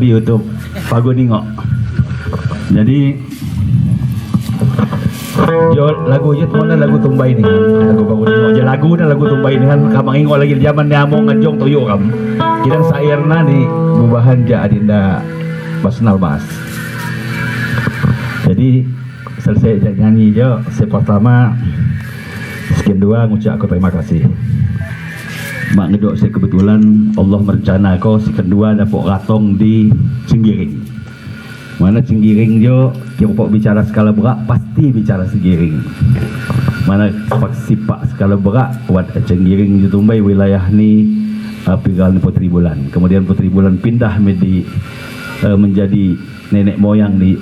Di YouTube Pago Ningok. Jadi lagu itu mana lagu Tumbai ini kan, lagu Pago Ningok. Je lagu dan lagu Tumbai ini kan kamang ingok lagi zaman nyamong ngejong tuyuk kam. Kira sairna nih gubahan ja adinda Basnal Mas. Jadi selesai nyanyi jo, saya pertama sekian dua ngucap aku terima kasih. Mak ngedok saya kebetulan Allah merencana ko si kedua dapok ratong di Cenggiring. Mana Cenggiring jo, kira bicara skala berak pasti bicara Cenggiring. Mana sipak skala berak wat Cenggiring jo tumbai wilayah ni Pigal ni Putri Bulan. Kemudian Putri Bulan pindah menjadi menjadi nenek moyang di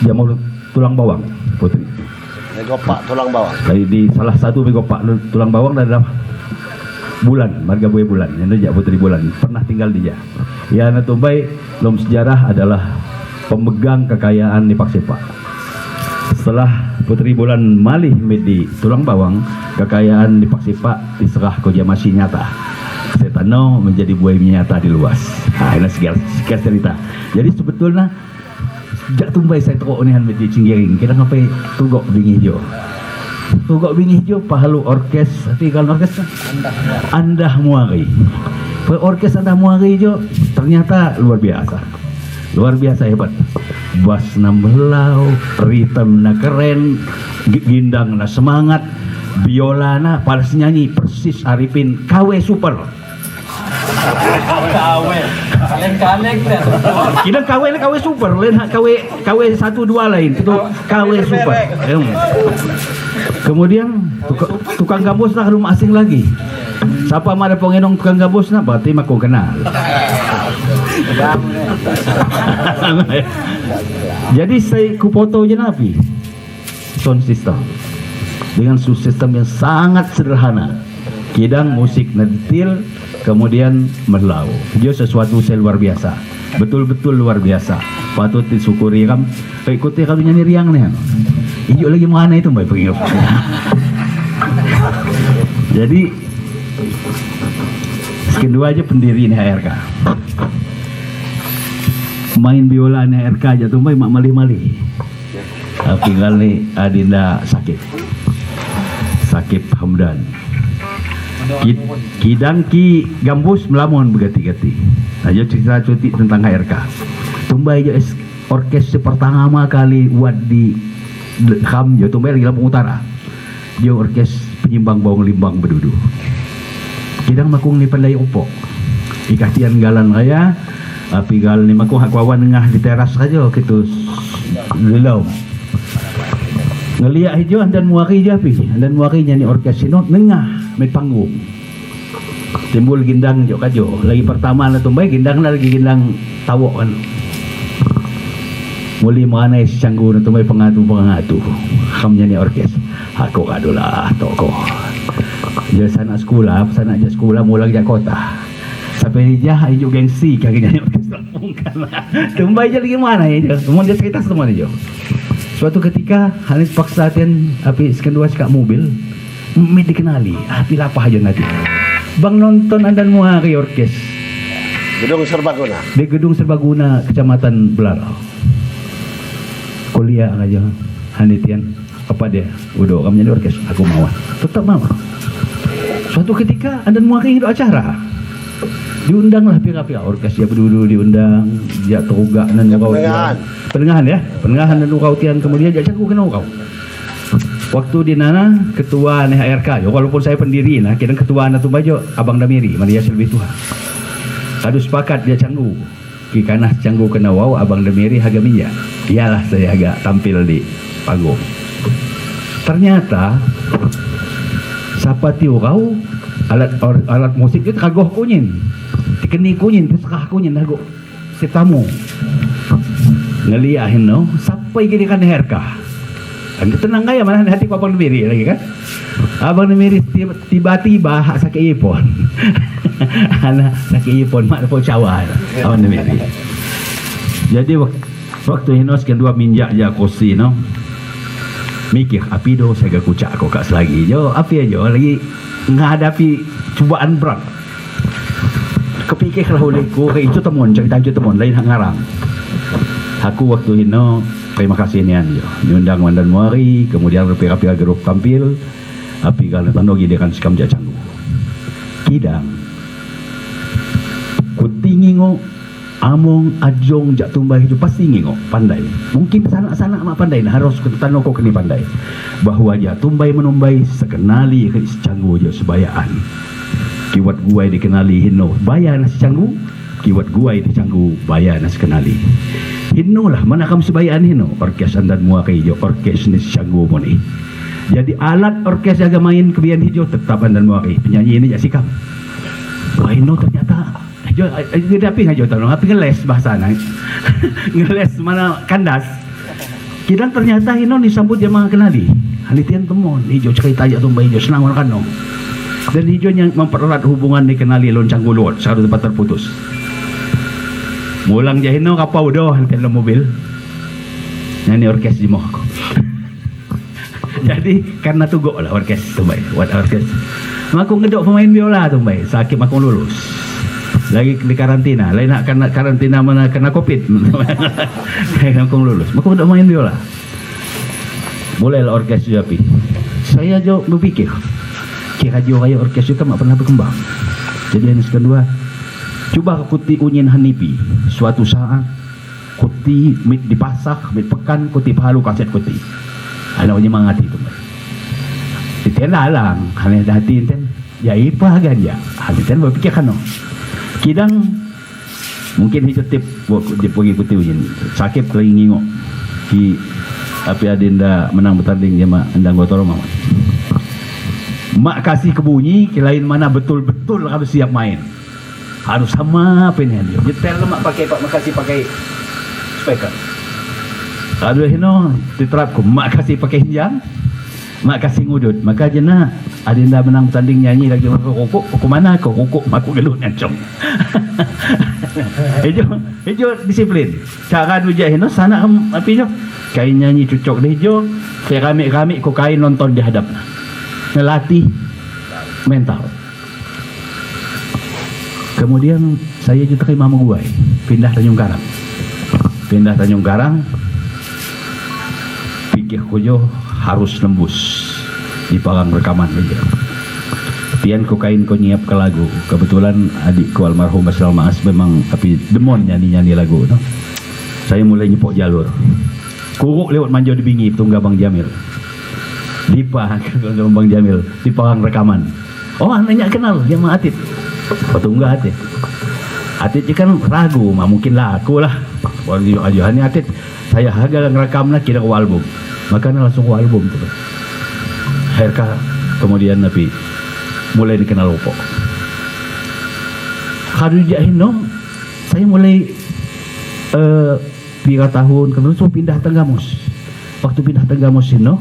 Jamur Tulang Bawang Putri. Megopak Tulang Bawang. Jadi di salah satu Megopak Tulang Bawang adalah Bulan, marga buaya Bulan, yang itu Putri Bulan pernah tinggal di dia. Ya, Tumbai dalam sejarah adalah pemegang kekayaan di Paksipa. Setelah Putri Bulan malih di Tulang Bawang, kekayaan di Paksipa diserah ke Jamasi nyata. Setano menjadi buaya nyata di luas. Nah, ini sekian cerita. Jadi sebetulnya sejak Tumbai saya teruk ni di Cenggiring, kita ngapai tugok bingi jo. Tugok bingi jo pahalu orkes, tinggal orkes Andah Muari. Orkes Andah Muari jo ternyata luar biasa. Luar biasa hebat. Bass na melau, ritme na keren, gindang na semangat. Biolana palas nyanyi persis Arifin KW Super. KW. Kaleng-kaleng dah. Kira KW ni KW Super, lain hak KW KW 1 2 lain. Itu KW Super. Kemudian tukang gambus nak rumah asing lagi. Siapa mana pengenong tukang gambus nak berarti aku kenal. Jadi saya kupoto je napi sound system dengan sound system yang sangat sederhana. Kidang musik nedil, kemudian melau. Dia sesuatu saya luar biasa, betul-betul luar biasa. Patut disyukuri kam. Ikuti kalau nyanyi riang nih. Ijuk lagi mana itu mbak pengen. Jadi sekian dua aja pendiri nih HRK. Main biola nih HRK aja tuh mbak mak malih-malih. Tinggal nih Adinda sakit. Sakit Hamdan. Kidang ki gambus melamun bergati-gati. Aja cerita cuti tentang HRK. Tumbai je orkes pertama kali buat di Kam je tumbai lagi Lampung Utara. Dia orkes penyimbang bawang limbang berdudu. Kidang makung ni pandai opok. Ikatian galan raya, api galan ni makung hak wawan nengah di teras saja gitu. Lelau. Ngeliak hijau dan muari je api. Dan muari nyanyi orkes sino nengah met panggung. Timbul gindang jok kajo. Lagi pertama lah tumbai gindang lah lagi gindang tawok kan. Muli mengenai canggu na tumbai pengatu. Kam nyanyi orkes. Aku kadolah toko. Dia sana sekolah, sana aja sekolah mulang jak kota. Sampai dia hijau gengsi kaki nyanyi orkes Lampung kan. Tumbai je lagi mana ya? Semua dia cerita semua ni jo. Suatu ketika Hanis paksa tian api sekian dua cakap mobil, mit dikenali, api lapah aja nanti. Bang nonton andan muari orkes. Gedung Serbaguna. Di Gedung Serbaguna Kecamatan Belarau. Kuliah aja Hanitian apa dia? Udah kamu jadi orkes, aku mau. Tetap mau. Suatu ketika andan muari itu acara. Diundanglah pihak-pihak orkes ya berdua diundang, dia terugak dan kau penengahan ya, penengahan dan kau tian kemudian dia cakap kena kau. Waktu di nana ketua NHRK, yo walaupun saya pendiri nah, kira ketua anak tu baju Abang Damiri, mana dia lebih tua. Kadu sepakat dia canggu. Ki kanah canggu kena wow Abang Damiri haga minyak. Iyalah saya agak tampil di panggung. Ternyata siapa tiu kau alat musik itu kagoh kunyin. Dikeni kunyin, terserah kunyin lagu si tamu. Ngeliahin no, sampai gini kan herka. Kan tenang gaya mana hati Abang Damiri lagi kan. Abang Damiri tiba-tiba hak sakit ipon. Anak sakit ipon mak pun cawa Abang Damiri. Jadi waktu hino sekian dua minjak ja kursi no. Mikir api do saya kucak kok kak selagi. Jo api aja lagi menghadapi cubaan berat. Kepikir lah olehku ke itu temun cerita itu temun lain hak ngarang. Aku waktu hino terima kasih nian jo. Diundang Wandan Muari, kemudian rapi-rapi grup tampil, api kalau tanogi dia kan sikam ja canggu. Kidang kutingi ngo among ajong jak tumbai itu pasti ngingo pandai. Mungkin sanak-sanak mak pandai nah, harus tano kok kini pandai. Bahwa jak tumbai menumbai sekenali ke canggu jo sebayaan. Kiwat guai dikenali hino baya nasi canggu, kiwat guai di canggu baya nasi kenali. Hino lah mana kam sebayaan hino orkes andan muakai jo orkes ni canggu moni. Jadi alat orkes jaga main kebian hijau tetap andan muakai penyanyi ini jak sikam. Wah hino ternyata jo tapi ngajo tolong tapi ngeles bahasa na. Ngeles mana kandas. Kidang ternyata hino disambut dia kenali. Halitian temon hijau cerita aja tumbai hijau senang orang kano. Dan hijau yang mempererat hubungan dikenali loncang gulot satu tempat terputus. Mulang jahino kapau doh dalam mobil. Nyanyi orkes di moh. Jadi karena tugok lah orkes tumbai, buat orkes. Maku ngedok pemain biola tumbai, sakit maku lulus. Lagi di karantina, lain nak kena karantina mana kena covid. Aku lulus, maku ngedok main biola. Mulailah orkes japi. Saya jauh berpikir, kira jauh raya orkes itu tak pernah berkembang. Jadi yang kedua, cuba kuti unyin hanipi. Suatu saat kuti mit dipasak, mit pekan kuti pahalu kaset kuti. Ana menyemangat itu. Iten lalang, hane hati iten ya ipa ganja. Hati iten berpikir kano. Kidang mungkin hijau tip di pergi putih ujin. Sakit lagi ngingok. Ki api adinda menang bertanding jama endang gotoro mama. Mak kasih kebunyi, lain mana betul-betul harus siap main. Harus sama apa ini dia. Nyetel mak pakai pak makasih pakai speaker. Aduh hino diterapku mak kasih pakai hinjang, mak kasih ngudut. Maka jena adinda menang bertanding nyanyi lagi rokok, ke mana aku rokok aku gelut ngancong. Ijo disiplin. Cara dujak hino sana api jo. Kain nyanyi cucok deh jo, keramik-ramik ko kain nonton di hadap. Ngelatih mental. Kemudian saya juga terima Maguwai, pindah Tanjung Karang. Pindah Tanjung Karang, pikir kojo harus nembus di palang rekaman aja. Tian ko kain ko nyiap ke lagu. Kebetulan adikku almarhum Basral Maas memang tapi demon nyanyi-nyanyi lagu. No? Saya mulai nyepok jalur. Kuruk lewat manjo di Bingi, tungga Bang Jamil. Dipa, Bang Jamil, di palang rekaman. Oh, anaknya kenal, dia mah Atit. Petungga Atit. Atit kan ragu, mah mungkin lah aku lah. Walau ajuhannya Atit, saya harga ngerekam lah kira ke album. Makanya langsung ke album tuh. Herka kemudian Nabi mulai dikenal Opok. Khadijah Hino, saya mulai 3 tahun kemudian saya pindah Tenggamus. Waktu pindah Tenggamus Hino,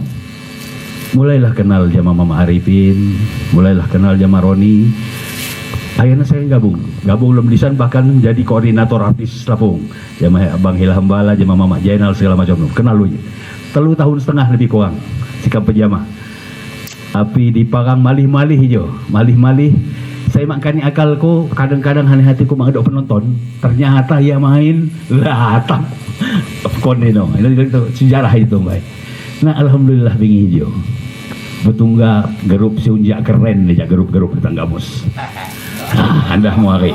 mulailah kenal jama Mama Arifin, mulailah kenal jama Roni. Akhirnya saya gabung Lemdisan bahkan jadi koordinator artis Lapung. Jama Bang Hila Hambala, jama Mama Jainal segala macam. Kenal lu. 3,5 tahun lebih kurang sikap pejama. Api di parang malih-malih hijau, malih-malih. Saya makani akalku, kadang-kadang hanya hatiku mengaduk penonton. Ternyata ia main lah tak koneno. Itu sejarah itu, baik. Nah, alhamdulillah bingi hijau. Betungga gerup si unjak keren dia gerup-gerup di Tanggamus. Anda mau hari.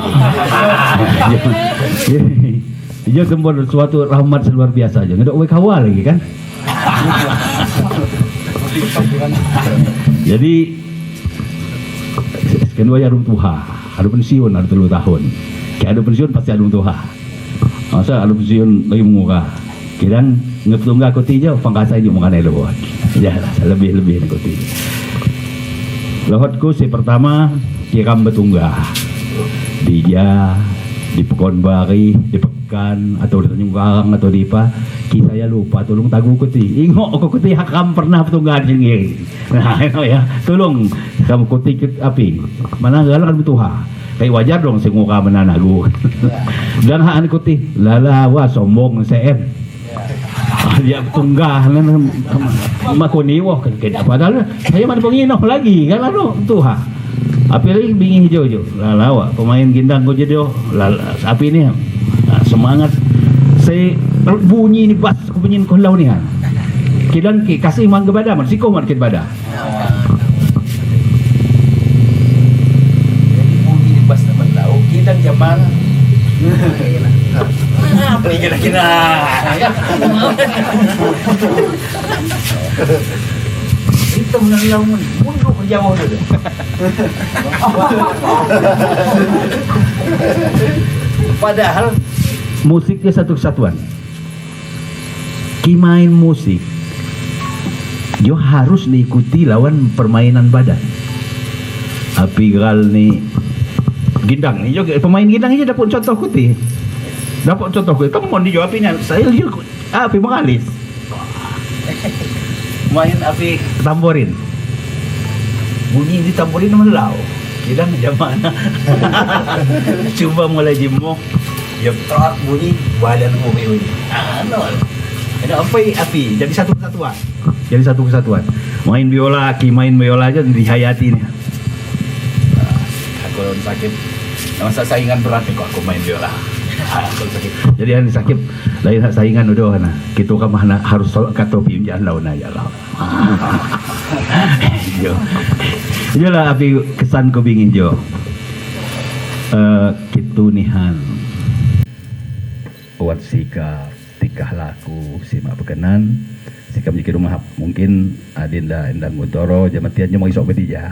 Dia gembor suatu rahmat luar biasa aja. Ngedok we kawal lagi kan. Jadi kedua ya tuha, ada pensiun ada 3 tahun. Kayak ada pensiun pasti ada tuha. Masa ada pensiun lagi menguka. Kira ngetungga kotinya pangkasa aja mengenai lewat. Ya lebih-lebih koti. Lohotku si pertama kiram betungga. Dia di Pekanbari, di Pekan atau di Tanjung Karang atau di apa, ki saya lupa tolong tagu kuti. Ingok aku kuti hakam pernah betungga di sini. Nah, itu ya, tolong kamu kuti api. Mana galak kan betuha. Kayak wajar dong sing muka menanagu. Dan haan kuti lala wah sombong CM. Dia tunggah makoniwoh kan padahal saya mana penginoh lagi kan anu tuha. Api lagi bingi hijau hijau lalawa pemain gindang ko jadi lala api ini semangat saya bunyi ni bas ko bunyin ko law ni han. Kidan ki kasih mang kebada man siko man kebada. Jadi bunyi ni bas naman law kidan jaman. Apa ni kira-kira? Itu menang lawan mundur ke jauh tu. Padahal musiknya satu kesatuan. Ki main musik, yo harus diikuti lawan permainan badan. Api gal ni gindang ni juga pemain gindang ini dapat contoh kuti. Dapat contoh kuti. Kamu di jawab apinya. Saya juga api mengalis. Main api tamborin. Bunyi di tamborin melau. Kidang zaman. Cuba mulai jimo. Ya terak bunyi badan bunyi. Anu. Ada apa api? Jadi satu kesatuan. Jadi satu kesatuan. Main biola, ki main biola aja dihayati nih. Aku sakit. Masa saingan berat kok aku main biola. Aku sakit. Jadi han sakit lain saingan udah nah. Kita kan mana harus tolak katopi jangan lawan aja lah. Jo. Itulah api kesan ku bingin jo. Kitu nihan. Wat sikap, tingkah laku, simak berkenan. Sikam jiki rumah mungkin Adinda Endang Guntoro jamatian cuma isok bedija.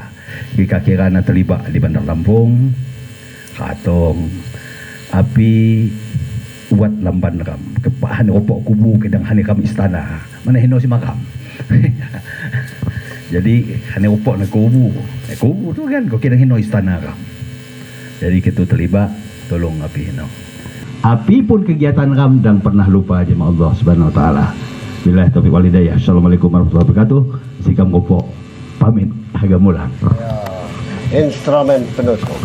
Kika kirana terlibat di Bandar Lampung, Katong, api uat lamban ram kepahan opok kubu kedang hani kam istana mana hino si makam. Jadi hani opok na kubu, kubu tu kan kau kira hino istana ram. Jadi kita terlibat tolong api hino. Api pun kegiatan ram dan pernah lupa jemaah Allah Subhanahu Wa Taala. Billahi taufiq wal hidayah. Assalamualaikum warahmatullahi wabarakatuh. Sikam kopok pamit agak mulang. Ya. Instrumen penutup.